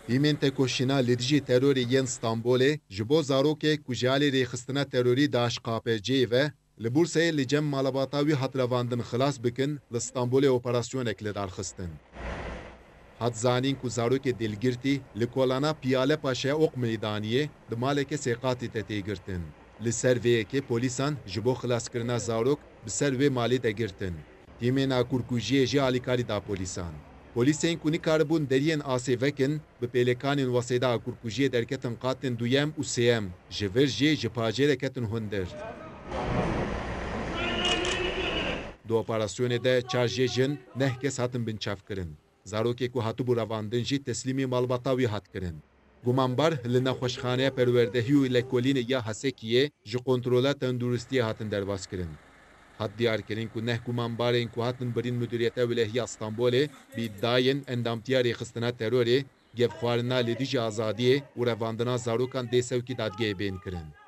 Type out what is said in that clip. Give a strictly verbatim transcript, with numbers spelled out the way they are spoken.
Tîmên tekoşîna li dijî terorê yên Stenbolê ji bo zarokê ku ji alî rêxistina terorî DAIŞ K P C'yê ve li Bursayê li cem malbata wî hat revandin xilas bikin, li Stenbolê operasyonek li dar xistin. Hat zanîn ku zarokê dilgirtî li kolana Piyale Paşa Oq Meydaniyê di maleke sêqatî de tê girtin. Li ser vê yekê polîsan ji bo xilaskirina zarok bi ser wê malê de girtin. Tîmên akurkujiyê jî alîkarî da polîsan. Polîsên ku nikaribûn deriyên asê vekin, bi pêlekanên wesê de akurkujiyê derketin qatên duyem û sêyem, ji vir jî ji pacê re ketin hundir. Di operasyonê de çar jê jin, neh kes hatin binçavkirin. Zarokê ku hatibû revandin jî teslîmî malbata wî hat kirin. Gumanbar li Nexweşxaneya Perwerdehî û Lekolînê ya Hesekiyê ji kontrola tenduristiyê hatin derbas kirin. Hat diyarkirin ku neh gumanbarên ku hatin birîn Midûriyeta Wilehî ya Stenbolê bi îdiayên endamtiya rêxistina terorê, gefxwarina li dijî azadiyê û revandina zarokan dê sewkî dadgehê bên kirin.